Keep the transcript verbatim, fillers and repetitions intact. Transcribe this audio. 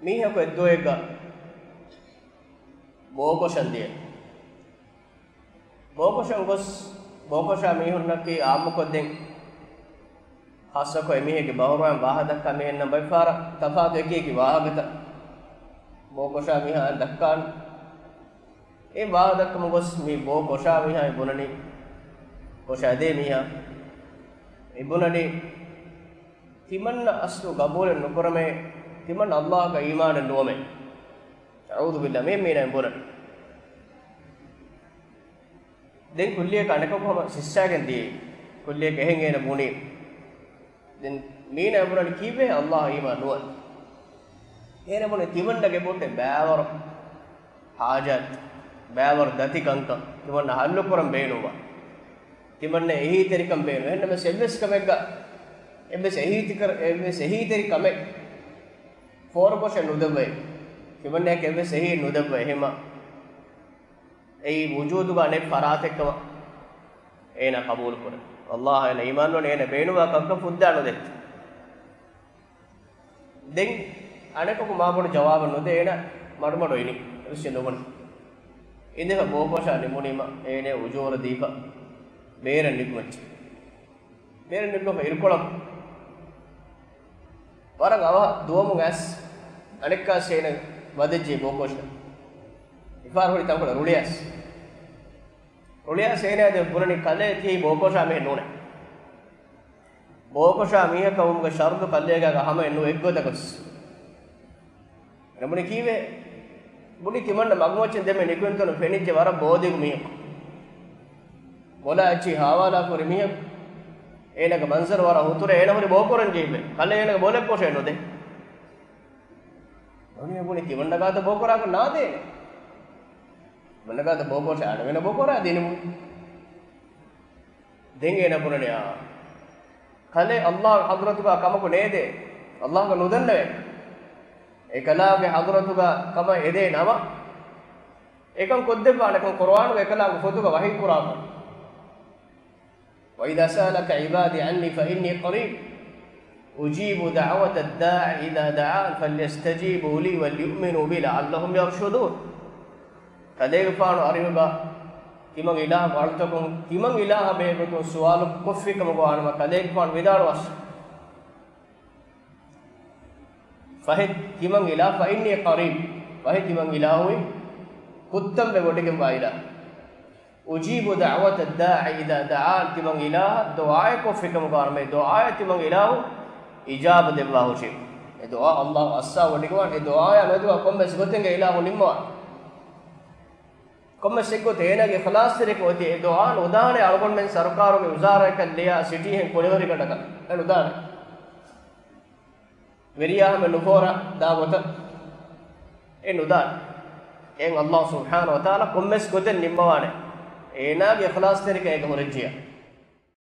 މީހަކު އެއްދުވަހެއްގަ ބޯކޮށަން ދިޔަ. ބޯކޮށަން ގޮސް، ބޯކޮށާ މީހުންނަކީ އާއްމުކޮށްދޭން، ޚާއްޞަކޮށް އެމީހެއްގެ ބަހުރުވަން ވާހަކަ ދައްކާ މީހުންނަށް ބައިފާރަށް ތަފާތު އެކި އެކި ވާހަކަތައް ބޯކޮށާ މީހާ ދައްކާން. އެ ވާހަކަ ދައްކަމުން ގޮސް މި ބޯ ކޮށާ މީހާ މި ބުނަނީ، ކޮށާދޭ މީހާ މި ބުނަނީ، ތިމަންނަ އަސްލު ގަބޫލެއް ނުކުރަމޭ، ތިމަންނަ އައްލާހަކަށް އީމާނެއް ނުވަމޭ. އައޫޛުބިއްލާ، މި މީނާ ބުނަނީ. ދެން ކުއްލިއަކަށް އަނެކަކު ހަމަ ސިއްސާގެން ދިޔައީ. ކުއްލިއަކަށް އެހެން އޭނަ ބުނީ. ދެން މީނާ ބުނަނީ ކީއްވެ އައްލާހަށް އީމާން ނުވަން؟ އޭނަ ބުނީ ތިމަންނަގެ ބޮޓެ ބައިވަރު ހާޖަތް، ބައިވަރު ދަތި ކަންކަން ތިމަންނަ ހައްލު ކުރަން ބޭނުންވާ. ތިމަންނަ އެހީތެރިކަން ބޭނުން. އެހެންނަމަސް އެއްވެސް ކަމެއްގަ، އެއްވެސް އެހީތިކަރ-، އެއްވެސް އެހީތެރި ކަމެއް ފޯރުކޮށެއް ނުދެއްވައި. ތިމަންނައަކަށް އެއްވެސް އެހީ ނުދެއްވައި. އެހެމަ އެއީ ވުޖޫދުގަ ނެތް ފަރާތެއްކަމަށް އޭނާ ޤަބޫލުކުރޭ. އައްލާހަށް އޭނާ އީމާންވަނީ، އޭނާ ބޭނުންވާ ކަންކަން ފުއްދާ ނުދޭ. ދެން އަނެކަކު މާބޮޑު ޖަވާބެއް ނުދޭ، އޭނާ މަޑުމަޑު އިނީ. އެއްވެސް ނުބުނި. އިނދެފަ ބޯކޮށާ ނިމުނީމަ އޭނާ އުޖޫރަ ދީފަ ބޭރަށް ނިކުމެއްޖެ. ބޭރަށް ނިކުމެފަ އިރުކޮޅަށް ވަރަށް އަވަހަށް ދުވަމުން އައިސް އަނެއްކާސް އޭނާ ވަދެއްޖެ ބޯކޮށަށް. މިފަހަރު ހުރި ތަންކޮޅެއް ރުޅިއައިސް. ރުޅިއައިސް އޭނާ ދެން ބުނަނީ ކަލޭ ތި ބޯކޮށާ މީހެއް ނޫނޭ. ބޯކޮށާ މީހަކަށް ވުމުގެ ޝަރުޠު ކަލޭގާގަ ހަމައެއް ނުވޭ އެއްގޮތަކަސް. އޭނަ ބުނީ ކީއްވެ؟ ބުނީ ތިމަންނަ މަގުމައްޗަށް ދެންމެ ނިކުތްތަނުން ފެނިއްޖެ ވަރަށް ބޯދިގު މީހަކު. މޮލާ އެއްޗިހި ހާވާލާ ކުރި މީހަކު. އޭނާގެ މަންޒަރު ވަރަށް ހުތުރޭ، އޭނަ ހުރި ބޯކުރަން ޖެހިފަ. ކަލޭ އޭނާގެ ބޮލެއްކޮށޭ ނުދޭ. އޭނަ ބުނީ ތިމަންނަ ގާތަށް ބޯކުރާކަށް ނާދޭނެ. ތިމަންނަ ގާތަށް ބޯކޮށާ އަނެއް ބޯކުރާ ދިނުމު. ދެން އޭނަ ބުނަނީ، އާ، ކަލޭ އައްލާހު ޙަޟްރަތުގަ ކަމަކު ނޭދޭ، އައްލާހަކަށް ނުދަންނަވޭ. އެކަލާގެ ޙަޟްރަތުގަ ކަމަށް އެދޭ ނަމަ، އެކަން ކޮށްދެއްވާނެކަން ޤުރުއާނުގަ އެކަލާނގެ ފޮތުގަ ވަޙީ ކުރާފަ. وَإِذَا سَأَلَكَ عِبَادِي عَنِّي فَإِنِّي قَرِيبٌ أُجِيبُ دَعْوَةَ الدَّاعِ إِذَا دَعَانِ فَلْيَسْتَجِيبُوا لِي وَلْيُؤْمِنُوا بِي لَعَلَّهُمْ يَرْشُدُونَ. ކަލޭގެފާނު އަރިހުގަ ތިމަން އިލާހަކު އަޅުތަކުން، ތިމަން އިލާހަށް ބެހޭގޮތުން ސުވާލު ކޮށްފި ކަމުގަ ވާނަމަ، ކަލޭގެފާނު ވިދާޅުވަސް. ފަހެ ތިމަން އިލާ، فَإِنِّي قَرِيبٌ، ފަހެ ތިމަން އިލާހުވީ ކުއްތަން ވެވޮޑިގެންވާ އިލާހު. أُجِيبُ دَعْوَةَ الدَّاعِ إِذَا دَعَانِ، ތިމަން އިލާހަށް ދުޢާއެއް ކޮށްފި ކަމުގަ ވާނަމަ، އެ ދުޢާއަށް ތިމަން އިލާހު އިޖާބަ ދެއްވާ ހުށީ. އެ ދުޢާ އައްލާހު އައްސާ ވޮޑިގެންވާނެ، އެ ދުޢާއާ ނުވެދުވާ ކޮންމެސް ގޮތެއްގަ އިލާހު ނިންމަވާނެ. ކޮންމެސް އެއްގޮތެއް އޭނާގެ އިޚްލާޞްތެރިކަން އޮތީ އެ ދުޢާ ނުދާނެ އަޅުގަނޑުމެން ސަރުކާރުގެ ވުޒާރާއަކަށް ލިޔާ ސިޓީހެން ކުޅިވަރިގަނޑަކަށް. އެ ނުދާނެ. ވެރިޔާ ހަމަ ނުފޯރާ ދާ ގޮތަށް އެ ނުދާނެ. އެއިން އައްލާހު ސުބްޙާނަހު ވަތަޢާލާ ކޮންމެސް ގޮތެއް ނިންމަވާނެ. އޭނާގެ އިޚްލާޞްތެރިކަން އޭގަ ހުރެއްޖިޔާ.